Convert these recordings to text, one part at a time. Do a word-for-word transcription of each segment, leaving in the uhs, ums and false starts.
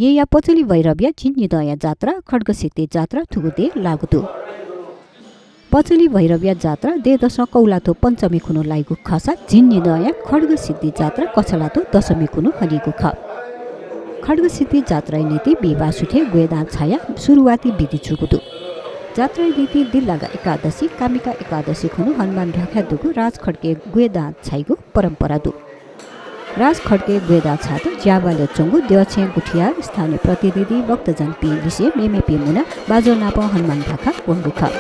येँया पचुली भैरवया झिंनिदँया जात्रा, खड्गसिद्धि जात्रा थुगु देय् लाःगु दु। पचुली भैरवया जात्रा देय् दसं कौलाथ्व पञ्चमी खुन्हु लाइगु खःसा झिंनिदँया खड्गसिद्धि जात्रा कछलाथ्व दशमी खुन्हु हनीगु खः। खड्गसिद्धि जात्राया निंतिं बिहिबाः सुथय् ग्वय् दां छायाः सुरुवाती विधि जूगु दु। जात्राया निंतिं दिल्लागा एकादशी, कामिका एकादशी खुन्हु हनुमान ध्वाखाय् दुगु राजखड्गय् ग्वय् दां छाइगु परम्परा दु। राजखड्गय् ग्वय् दां छायेत ज्याबालय् च्वंगु द्यःछेँ गुथिया स्थानीय प्रतिनिधि भक्तजनपिं लिसे मेमेपिं मुनाः बाजं नाप हनुमान ध्वाखा वंगु खः।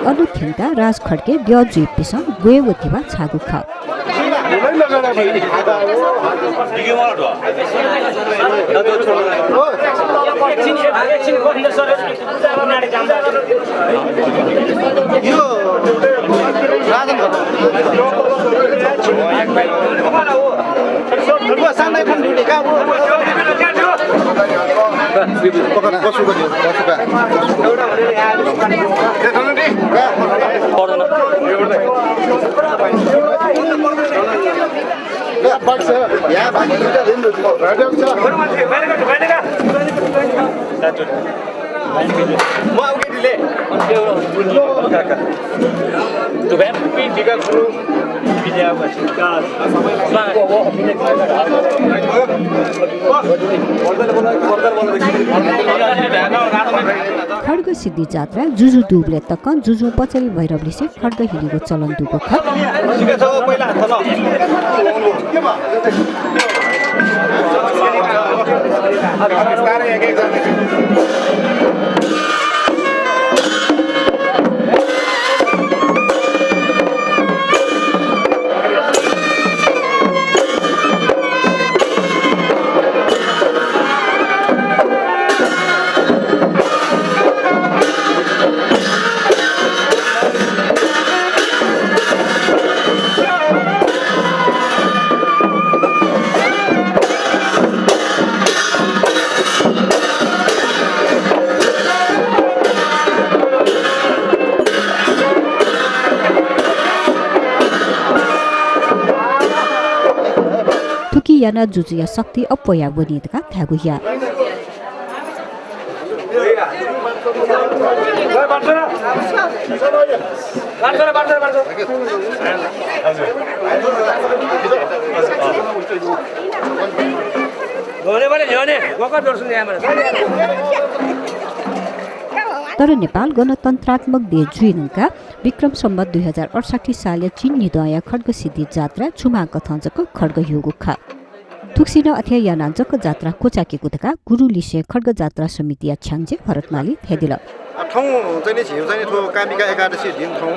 अन थ्यंकाः राजखड्गय् द्यः जुइपिसं ग्वय् व धिबा छाःगु खः। यो राजन खड्ग सिद्धि जात्रा जुजु दुबलय् तकं जुजुं पचली भैरवलिसे खड्ग हिलीगु चलन दुगु खः। थुकी यानाः जुजुया शक्ति अप्वया वनी धकाः धायेगु या। तर नेपाल गणतन्त्रात्मक देश जुइधुंकाः विक्रम सम्वत दुई हजार अठसट्ठी सालया चिं निदँया खड्ग सिद्धि जात्रा छुमां कथं जक खड्ग ह्यूगु खः। थुगुसी नं अथे यानाः जक जात्रा क्वचाकेगु धकाः गुरुलिसें खड्ग जात्रा समितिया छ्याञ्जे भरत माली धयादिल। अ, थौं चाहिँ नि झीगु चाहिँ नि थ्व कामिका एकादशी दिन थौं,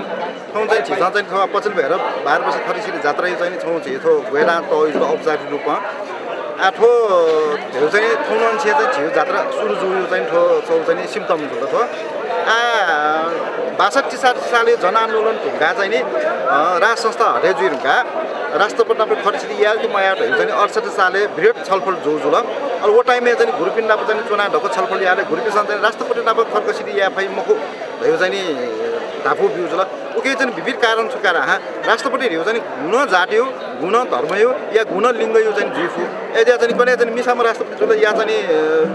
थौं चाहिँ झीसं चाहिँ नि थ्व पचली भैरव बाह्र वर्ष खड्ग सिद्धि जात्राया चाहिँ नि थौं झी थ्व ग्वय्दां तःगु जुल औपचारिक रूपं। आ, थ्व झीगु चाहिँ नि थौं नं चाहिँ झीगु जात्रा सुरु जूगु चाहिँ नि थ्व, थ्व चाहिँ नि symptom जुल थ्व। आ, बासठ्ठी सा-, सालय् जनआन्दोलन धुंकाः चाहिँ नि, अ, राजसंस्था हटे जुइ धुंकाः राष्ट्रपति नाप खड्ग सिद्धि याये कि मयाये धइगु चाहिँ नि अठसट्ठी सालय् बृहत् छलफल जूगु जुल। अले व time-य् चाहिँ नि गुरुपिं नाप चाहिँ नि च्वनाः दक्व छलफल याः। अले गुरुपिन्सं चाहिँ नि राष्ट्रपति नाप खड्ग सिद्धि याये फइ मखु धइगु चाहिँ नि धापू ब्यूगु जुल। उकी चाहिँ नि विविध कारण छु का धाःसा राष्ट्रपति धइगु चाहिँ नि गुगुं जातय्, गुगुं धर्मय् या गुगुं लिङ्गय् चाहिँ नि जुइ फु। अय्‌जुयाः चाहिँ नि कन्हय् चाहिँ नि मिसाम्ह राष्ट्रपति जुल या चाहिँ नि, अ,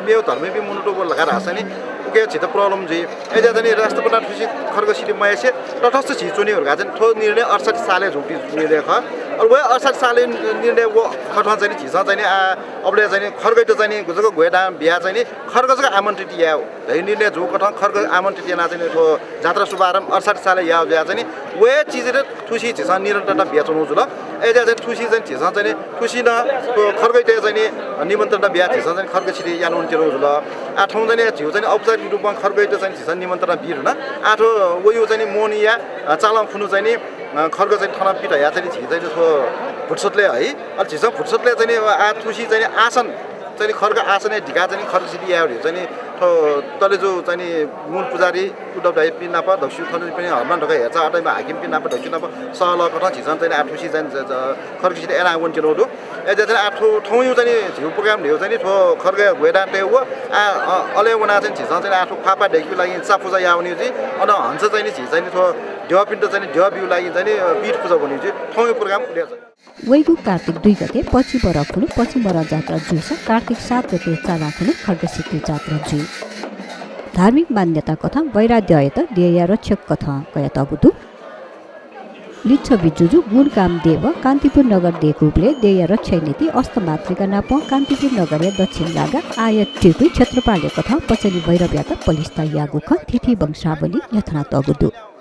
मेगु धर्मयापिं मनूत वल धकाः धाःसा नि उकी झीत problem जुइ। अय्‌जुयाः चाहिँ नि राष्ट्रपतिं थुसी खड्ग सिद्धि मयासें तटस्थ झी च्वने धकाः चाहिँ नि थ्व निर्णय अठसट्ठी सालय् जूगु निर्णय खः। अले व अठसट्ठी सालय् निर्णय व कथं चाहिँ नि झीसं चाहिँ नि आ, अबलय् चाहिँ नि खड्गयात चाहिँ नि जक ग्वय्दां बियाः चाहिँ नि खड्ग जक आमन्त्रित याये धइगु निर्णय जूगु कथं खड्ग आमन्त्रित यानाः चाहिँ नि थ्व जात्रा शुभारम्भ अठसट्ठी सालय् याः जुयाः चाहिँ नि व चिजयात थुसी झीसं निरन्तरता बियाच्वनागु जुल। अय्‌जुयाः चाहिँ नि थुसी चाहिँ नि झीसं चाहिँ नि थुसी नं थ्व खड्गयात चाहिँ नि निमन्त्रणा बियाः झीसं चाहिँ नि खड्ग सिद्धि यानावनाच्वनागु जुल। आ, थौं चाहिँ नि झीगु चाहिँ नि औपचारिक रूपं खड्गयात चाहिँ नि झीसं निमन्त्रणा बी धुन। आ, थ्व वइगु चाहिँ नि मोहनिया, अ, चालं खुन्हु चाहिँ नि, अ, खड्ग चाहिँ नि थन पित हयाः चाहिँ नि झी चाहिँ नि थ्व भूतसतलय् हइ। अले झीसं भूतसतलय् चाहिँ नि, अ, आ, थुसी चाहिँ नि आसन चाहिँ नि खड्ग आसनय् दिकाः चाहिँ नि खड्ग सिद्धि याये धइगु चाहिँ नि थ्व तलेजु चाहिँ नि मूल पुजारी उद्धव दाइपिं नाप दक्वसिगु थन पिने हनुमान ढोका हेरचाह अटाइम्ह हाकिमपिं नाप दक्वसिगु नाप सहलह कथं झीसं चाहिँ नि आ थुसी चाहिँ नि ज-, ज-, खड्ग सिद्धि यानाः वनाच्वनागु दु। अय्‌जुयाः चाहिँ नि आ थ्व थौंयु चाहिँ नि झीगु program धइगु चाहिँ नि थ्व खड्ग ग्वय्दां तयेगु, आ, अ, अले वनाः चाहिँ नि झीसं चाहिँ नि आ थ्व ख्वाःपाः दय्‌केगु लागि नि चापुजा याः वनेगु जुइ। अन हंस चाहिँ नि झी चाहिँ नि थ्व द्यःपिन्त चाहिँ नि द्यः बीगु लागि चाहिँ नि, अ, पीठ पुजा वनेगु जुइ। थौंयु program उलि जुइ। वइगु कार्तिक दुई गते पश्चिम बरः खुन्हु पश्चिम बरः जात्रा जूसा कार्तिक सात गते चालं खुन्हु खड्ग सिद्धि जात्रा जुइ। धार्मिक मान्यता कथं बैराद्यःयात देय्‌या रक्षक कथं कयातःगु दु। लिच्छवि जुजु गुणकाम देव कान्तिपुर नगर देकूबलय् देय्‌या रक्षाया निंतिं अष्टमातृका नाप कान्तिपुर नगरया दक्षिण लागा आयत टिकुइ क्षेत्रपालया कथं पचली भैरवयात पलिस्था याःगु खँ थीथी वंशावलीं न्ह्यथनातःगु दु।